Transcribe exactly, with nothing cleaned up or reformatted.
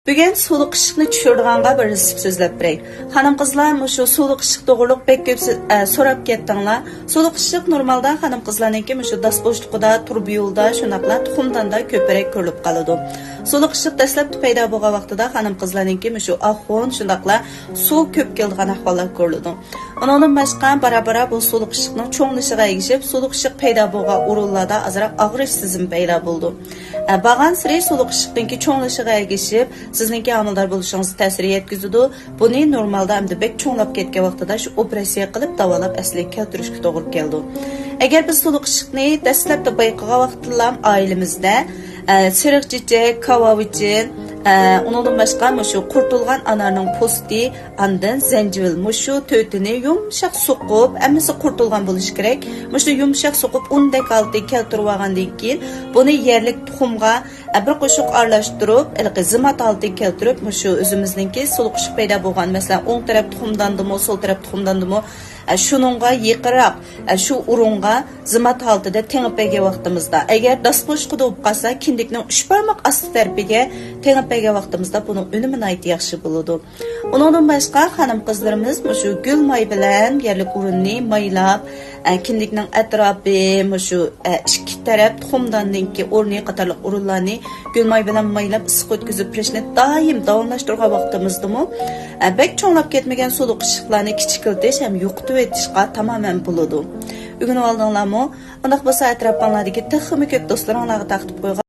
بۈگۈن سۇلۇق ئىششىقنى چۈشۈرىدىغانغا بىر رېتسېپت سۆزلەپ بېرەي. خانىم-قىزلار، مۇشۇ سۇلۇق ئىششىق توغرۇلۇق بەك كۆپ سۆ-، ئە، سوراپ كەتتىڭلار. سۇلۇق ئىششىق نورمالدا خانىم-قىزلارنىڭكى مۇشۇ داس بوشلۇقىدا، تۇرۇبا يولدا، شۇنداقلا تۇخۇمداندا كۆپرەك كۆرۈلۈپ قالىدۇ. سۇلۇق ئىششىق دەسلەپتە پەيدا بولغان ۋاقتىدا خانىم-قىزلارنىڭكى مۇشۇ ئاخۇن، شۇنداقلا سۇ كۆپ كېلىدىغان ئەھۋاللار كۆرۈلىدۇ. ئۇنىڭدىن باشقا، بارا-بارا بۇ سۇلۇق ئىششىقنىڭ چوڭىيىشىغا ئەگىشىپ، سۇلۇق ئىششىق پەيدا بولغان ئورۇنلاردا ئازراق ئاغرىش سېزىمى پەيدا بولىدۇ. ئە، بارغانسېرى سۇلۇق ئىششىقنىڭكى چوڭىيىشىغا ئەگىشىپ، سىزنىڭكى ھامىلىدار بولۇشىڭىزغا تەسىر يەتكۈزىدۇ. بۇنى نورمالدا ئەمدى بەك چوڭلاپ كەتكەن ۋاقتىدا شۇ ئوپېراتسىيە قىلىپ داۋالاپ ئەسلىگە كەلتۈرۈشكە توغرا كېلىدۇ. ئەگەر بىز سۇلۇق ئىششىقنى دەسلەپتە بايقىغان ۋاقىتتىلا ئائىلىمىزدە، ئە، سېرىق چېچەك، كاۋاۋىچىن، ئە، ئۇنىڭدىن باشقا مۇشۇ قۇرۇتۇلغان ئانارنىڭ پوستى، ئاندىن زەنجىۋىل، مۇشۇ تۆتىنى يۇمشاق سوقۇپ، ھەممىسى قۇرۇتۇلغان بولۇشى كېرەك. مۇشۇ يۇمشاق سوقۇپ، ئۇندەك ھالىتىگە كەلتۈرۈۋالغاندىن كېيىن، بۇنى يەرلىك تۇخۇمغا، ئە، بىر قوشۇق ئارىلاشتۇرۇپ، ھېلىقى زىمات ھالىتىگە كەلتۈرۈپ، مۇشۇ ئۆزىمىزنىڭكى سۇلۇق ئىششىق پەيدا بولغان، مەسىلەن، ئوڭ تەرەپ تۇخۇمداندىمۇ، سول تەرەپ تۇخۇمداندىمۇ، ئە، شۇنىڭغا يېقىنراق، ئە، شۇ ئورۇنغا زىمات ھالىتىدە تېڭىپ بەرگەن ۋاقتىمىزدا، ئەگەر داس بوشلۇقىدا بولۇپ قالسا، كىندىكنىڭ ئۈچ بارماق ئاستى تەرىپىگە تېڭىپ بەرگەن ۋاقتىمىزدا بۇنىڭ ئۈنۈمى ناھايىتى ياخشى بولىدۇ. ئۇنىڭدىن باشقا، خانىم-قىزلىرىمىز مۇشۇ گۈل ماي بىلەن يەرلىك ئورۇننى مايلاپ، ئە، كىندىكنىڭ ئەتراپى، مۇشۇ، ئە، ئىككى تەرەپ تۇخۇمداننىڭكى ئورنى قاتارلىق ئورۇنلارنى گۈل ماي بىلەن مايلاپ، ئىسسىق ئۆتكۈزۈپ بېرىشنى دائىم داۋاملاشتۇرغان ۋاقتىمىزدىمۇ، ئە، بەك چوڭلاپ كەتمىگەن سۇلۇق ئىششىقلارنى كىچىكلىتىش ھەم يوقىتىۋېتىشقا تامامەن بولىدۇ. ئۆگىنىۋالدىڭلارمۇ؟ ئۇنداق بولسا، ئەتراپىڭلاردىكى تېخىمۇ كۆپ دوستلىرىڭلارغا تارقىتىپ قويغان